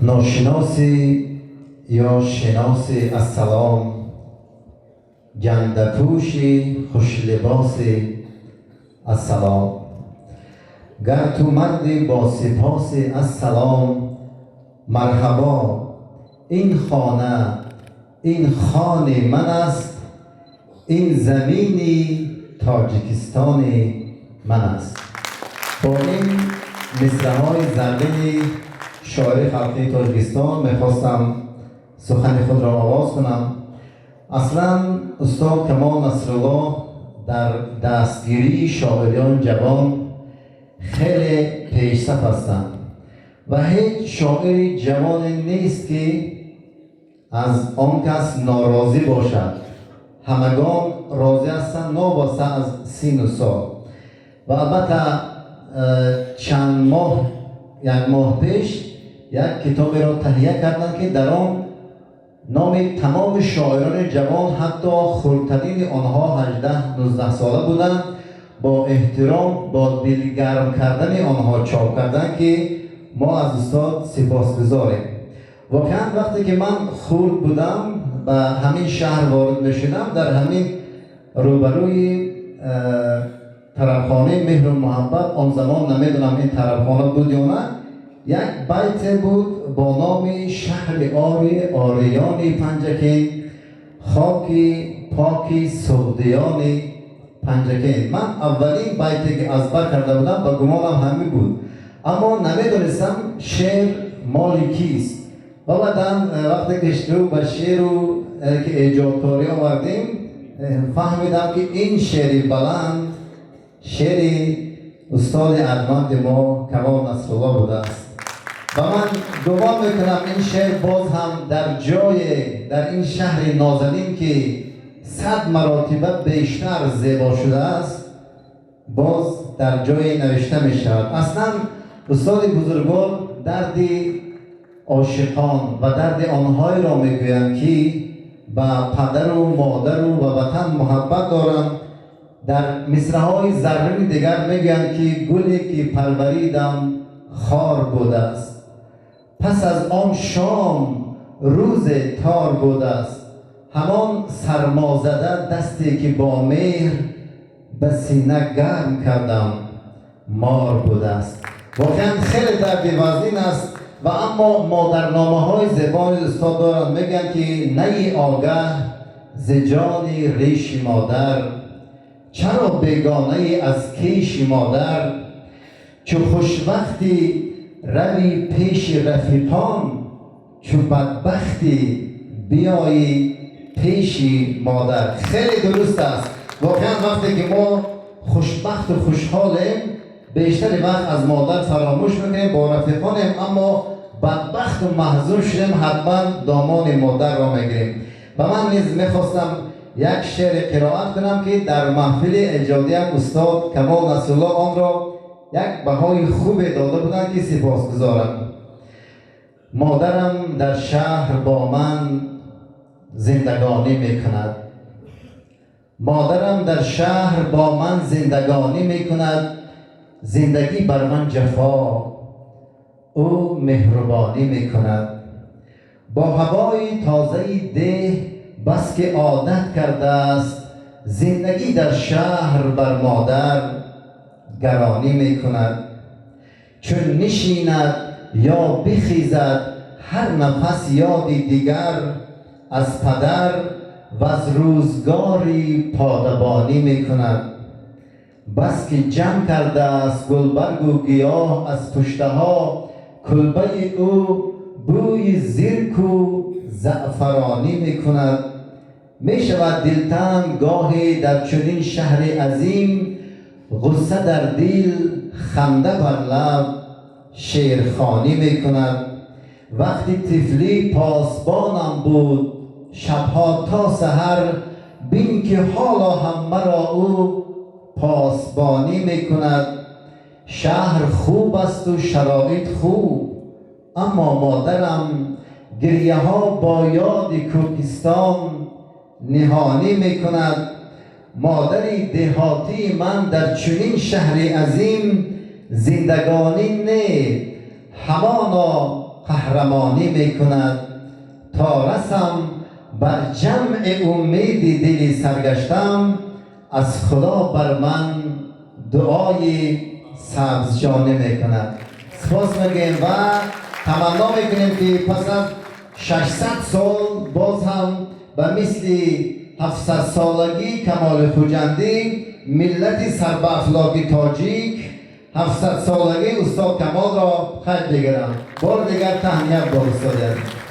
Ношиноси ё шиноси, ассалом, гандапӯши хушлибоси, ассалом, гар ту марди бо сипоси, ассалом, марҳабо, ин хона, ин хони ман аст, ин замини Тоҷикистони ман аст. Бо ин мисраҳои заррини шоири халқии Тоҷикистон мехостам сухани худро оғоз кунам. Аслан устод Камол Насруллоҳ дар дастгирии шоириён ҷавон хеле пешсаф ҳастанд ва ҳеҷ шоири ҷавоне нест, ки аз он кас норозӣ бошад. Ҳамагон розӣ ҳастанд, новобаста аз сину сол. Ва албатта, чанд моҳ, як моҳ пеш як китоберо таҳия карданд, ки дар он номи тамоми шоирони ҷавон, ҳатто хурдтарини онҳо 18-19 сола буданд, бо эҳтиром, бо дилгарм кардани онҳо чоп карданд, ки мо аз устод сипосгузорем. Воқеан, вақте ки ман хурд будам, ба ҳамин шаҳр ворид мешудам, дар ҳамин рӯбарӯи тарабхонаи Меҳру Муҳаббат, он замон намедонам, ин тарабхона буд ё на, як байте буд бо номи «Шаҳри ори ориёни Панҷакент, хоки поки суғдиёни Панҷакент». Ман аввалин байте, ки аз бар карда будам, ба гумонам ҳамин буд, аммо намедонистам, шеър моли кист. Ва баъдан, вақте ки рӯ ба шеъру ки эҷодкорӣ овардем, фаҳмидам, ки ин шеъри баланд шеъри устоди арҷманди мо Камол Насрулло будааст. Ва ман гумон мекунам, ин шеър боз ҳам дар ҷое дар ин шаҳри нозанин, ки 100 маротиба бештар зебо шудааст, боз дар ҷое навишта мешавад. Аслан устоди бузургвор дарди ошиқон ва дарди онҳоеро мегӯянд, ки ба падару модару ба ватан муҳаббат доранд. Дар мисраҳои заррини дигар мегӯянд, ки гуле ки парваридам, хор будааст, пас аз он шом рӯзе тор будааст, ҳамон сармозада дасте ки бо меҳр ба сина гарм кардам, мор будааст. Воқеан, хеле дарди вазнин аст. Ва аммо модарномаҳои зебои устод доранд, мегӯянд, ки наи огаҳ зи ҷони риши модар, чаро бегонаи аз кеши модар, чу хушвақти рави пеши рафиқон, чу бадбахтӣ биёӣ пеши модар. Хеле дуруст аст. Воқеан, вақте ки мо хушбахту хушҳолем, бештари вақт аз модар фаромӯш мекунем, бо рафиқонем, аммо бадбахту маҳзун шудем, ҳатман домони модарро мегирем. Ва ман низ мехостам як шеъре қироат кунам, ки дар маҳфили эҷодиям устод Камол Насрулло онро як баҳои хубе дода буданд, ки сипосгузорам. Модарам дар шаҳр бо ман зиндагонӣ мекунад, модарам дар шаҳр бо ман зиндагонӣ мекунад, зиндагӣ бар ман ҷафо, ӯ меҳрубонӣ мекунад. Бо ҳавои тозаи деҳ бас ки одат кардааст, зиндагӣ дар шаҳр бар модар гаронӣ мекунад. Чун нишинад ё бихезад, ҳар нафас ёди дигар аз падар ва аз рӯзгори подабонӣ мекунад. Бас ки ҷамъ кардааст гулбаргу гиёҳ аз пуштаҳо, кулбаи ӯ бӯи зирку заъфаронӣ мекунад. Мешавад дилтанг гоҳе дар чунин шаҳри азим, ғусса дар дил, ханда бар лаб, шеърхонӣ мекунад. Вақти тифлӣ посбонам буд шабҳо то саҳар, бин ки ҳоло ҳам маро ӯ посбонӣ мекунад. Шаҳр хуб асту шароит хуб, аммо модарам гирьяҳо бо ёди кӯҳистон ниҳонӣ мекунад. Модари деҳотии ман дар чунин шаҳри азим зиндагонӣ не, ҳамоно. Қаҳрамонӣ мекунад. То расам бар ҷамъи умеди дили саргаштам, аз Худо бар ман дуои сабзҷонӣ мекунад. Сипос мегӯем ва таманно мекунем, ки пас аз 600 сол боз ҳам ба мисли 700-солагии Камоли Хуҷандӣ миллати сарбаафлоки тоҷик 700-солагии устод Камолро қайд бигиранд. Бори дигар таҳният бо устоди азиз.